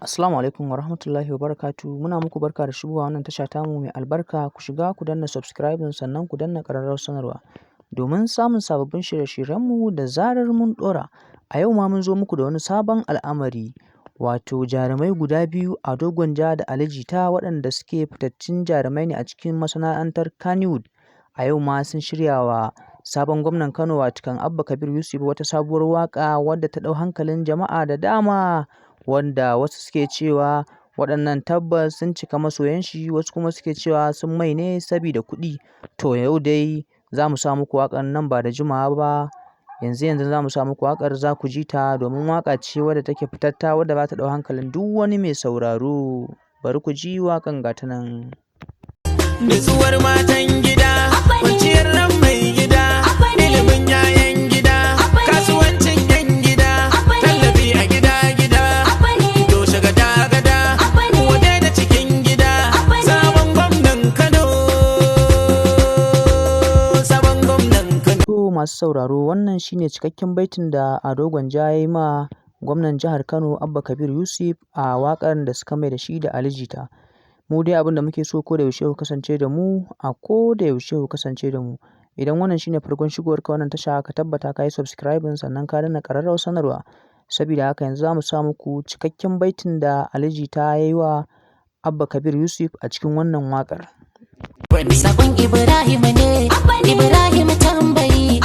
Assalamu alaikum wa rahmatullahi wa barakatuh. Muna muku barka da shigowa wannan tasha tamu mai albarka. Ku shiga ku danna subscribing, sannan ku danna ƙararrawar sanarwa domin samun sababbin shirye-shiryenmu da zarar mun ɗora. A yau ma mun zo muku da wani sabon al'amari, wato jarumai guda biyu, Ado Gwanja da Ali Jita, waɗanda suke fitattun jarumai ne a cikin masana'antar Kannywood. A yau ma sun shirya wa sabon gwamnan Kano, watakan Abba Kabir Yusuf, wata sabuwar waƙa wadda ta ɗau hankalin jama'a da dama, wanda wasu suke cewa waɗannan tabbas sun cika masoyan shi, wasu kuma suke cewa sun mai ne sabida kuɗi. To, yau dai za mu sa muku waƙar nan ba da jimawa ba. Yanzu yanzu za mu sa muku waƙar, za ku ji ta, domin waƙa ce wadda take fitatta, wadda za ta ɗau hankalin duk wani mai sauraro. Bari ku ji waƙan, ga ta nan. Nutsuwar matan gida, kwanciyar ran mai gida, ilimin yayan gida, kasuwancin yan gida, tallafi a gida gida, toshe gada gada, waje da cikin gida, sabon gwamnan Kano, sabon gwamnan Kano. To, masu sauraro, wannan shine cikakken baitin da Ado Gwanja ya yi ma gwamnan jihar Kano Abba Kabir Yusuf a waƙar da suka mai da shi da Ali Jita. Mu dai abin da muke so, ko da yaushe ku kasance da mu, a ko da yaushe ku kasance da mu. Idan wannan shine farkon shigowar ka wannan tasha, ka tabbata ka yi subscribing, sannan ka danna ƙararrawar sanarwa. Sabida haka, yanzu za mu sa muku cikakken baitin da Ali Jita ya yi wa Abba Kabir Yusuf a cikin wannan waƙar. Sakon Ibrahim ne, Ibrahim tambayi.